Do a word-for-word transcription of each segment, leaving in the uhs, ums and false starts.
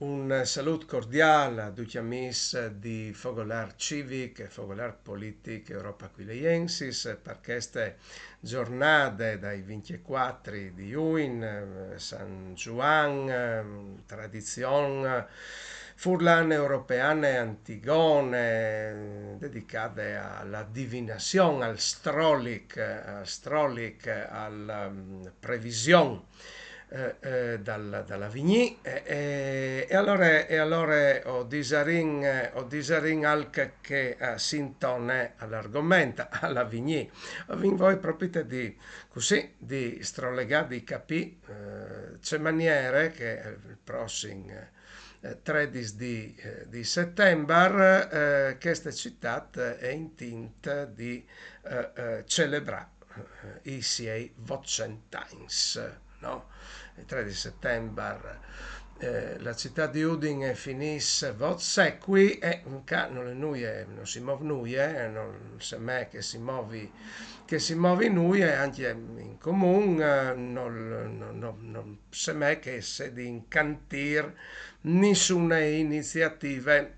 Un salût cordiâl a ducj i amîs di Fogolâr Civic e Fogolâr Politic Europa Aquileiensis, par cheste zornade dai vincjecuatri di Juin, eh, San Zuan, eh, tradizion furlane europeane antigone, dedicade a la divinazion, al strolic, al strolic, al, mm, prevision, eh, eh, dal, dal avignî, e, e, e alore, e alore o disarìn, eh, o disarìn alc che, eh, si intone al argoment, al avignî. O vin voie propite di, cussì, di strolegâ, di capî, eh, ce maniere che, eh, il prossim, eh, tredis di, eh, di Setembar, eh, cheste citât e intint di, eh, eh, celebrâ, eh, i siei votcent agns, no? Il tredis di Setembar, eh, la citât di Udin e finìs vot secui, e ca nol è nuie, nol si mov nuie, eh, nol semee che si movi, che si movi nuie, ancje in comun, eh, nol, nol, nol, nol semee che e sedi in cantîr nissune iniziative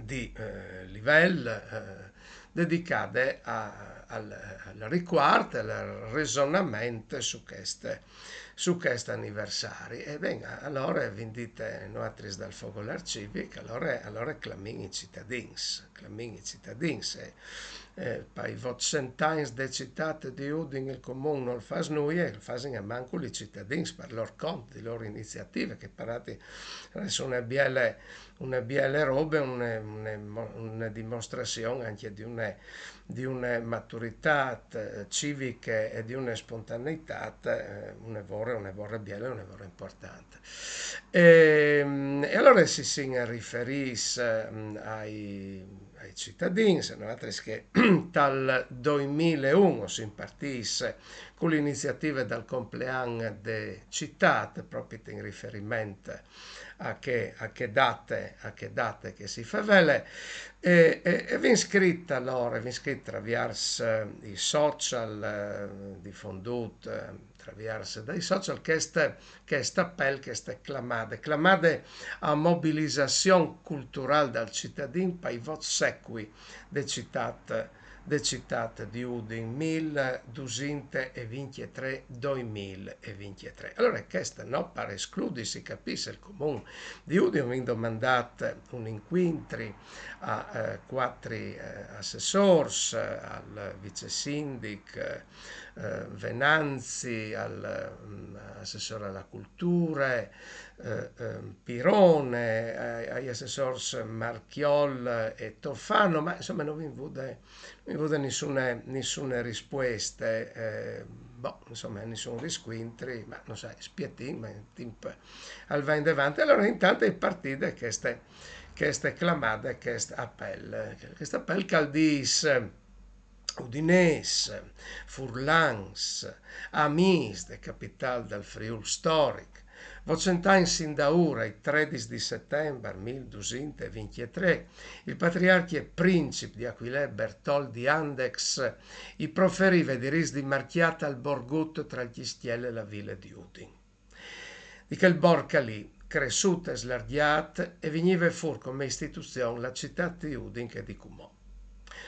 di, eh, livel, eh, dedicade a, al, al ricuart, al resonament su cheste, su chest aniversari. E ben, alore vin dit noatris dal Fogolâr Civic, alore, alore clamìn i citadins, clamìn i citadins, e, eh, pai votcent agns de citât di Udin il comun nol fâs nuie, lu fasin almancul i citadins par lôr cont, di lôr iniziative, che par altri al è une biele, une biele robe, une, une mo-, une dimostrazion ancje di une, di une maturitât, eh, civiche e di une spontaneitât, eh, une vore, une vore biele, une vore impuartante. E, e alore si, si riferìs, mm, ai, ai citadins, noatris che tal doi mil e un o si impartìs cu la iniziative dal complean de citât, propit in riferiment a chê, a chê date, a chê date che si fevele, e, e, e vin scrit alore, vin scrit traviers, eh, i social, eh, difondût, eh, traviers dai social, chest, chest apel, cheste clamade, clamade a mobilizazion culturâl dal citadin pai vot secui de citât, de citât di Udin, mil dusinte e vincjetrê, doi mil e vincjetrê. Alore, cheste no par escludi, si capìs, il comun di Udin, o vin domandât un incuintri a, eh, cuatri, eh, assessôrs, eh, al vicesindic, eh, eh, Venanzi, al, mm, assessôr a la culture, eh, ehm, Pirone, ai, ai assessôrs Marchiol e Tofano, ma insome no vin vude, no vin vude nissune, nissune rispueste, eh, boh, insome, nissun riscuintri, ma no sai, spietìn, ma il timp al va indevant. E alore intant e je partide cheste, cheste clamade, chest apel, chest apel che al dîs: Udinês, furlans, amîs de capitâl dal Friûl storic, votcent agns indaûr, ai tredis di Setembar mil dusinte e vincjetrê, il patriarcje princip di Aquilee Bertolt di Andechs i proferive di rîs di marcjât al borgut tra il Cjistiel e la vile di Udin. Di chel borc alì, cressût e slargjât, e vignive fûr come istituzion la citât di Udin che di cumò.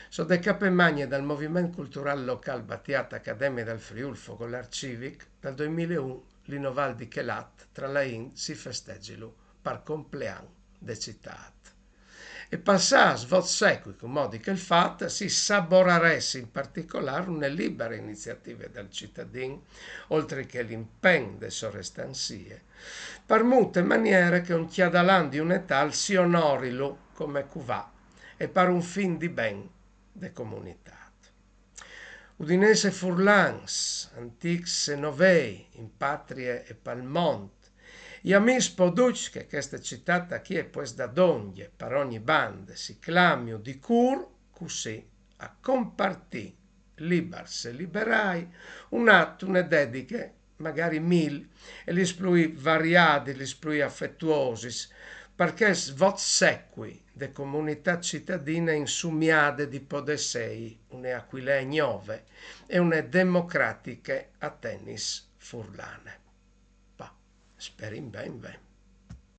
Sot de cape magne dal moviment culturâl locâl batiât Academie dal Friûl Fogolâr Civic, dal doi mil e un l'inovâl di chel at tra la int si festezilu par complean de citât. E passâts vot secui cumò di chel fat, si saborarès in particolâr une libere iniziative dal citadin, oltri che l'impegn de sorestanzie, par mût e maniere che un cjadalan di une etât si onorilu come cuvà e par un fin di ben de comunitât. Udinês e furlans, antîcs e novei, in patrie e pal mont, i amîs po ducj che cheste citât achì e pues dâ dongje par ogni bande, si clamiu di cûr cussì a compartî, libars e liberâi, un at, une dediche, magari mil, e lis plui variadis, lis plui afetuosis, par chest vot secui de comunitât citadine insumiade di podê sei une Aquilee gnove e une democratiche Atenis furlane. Bah, sperìn ben, ve.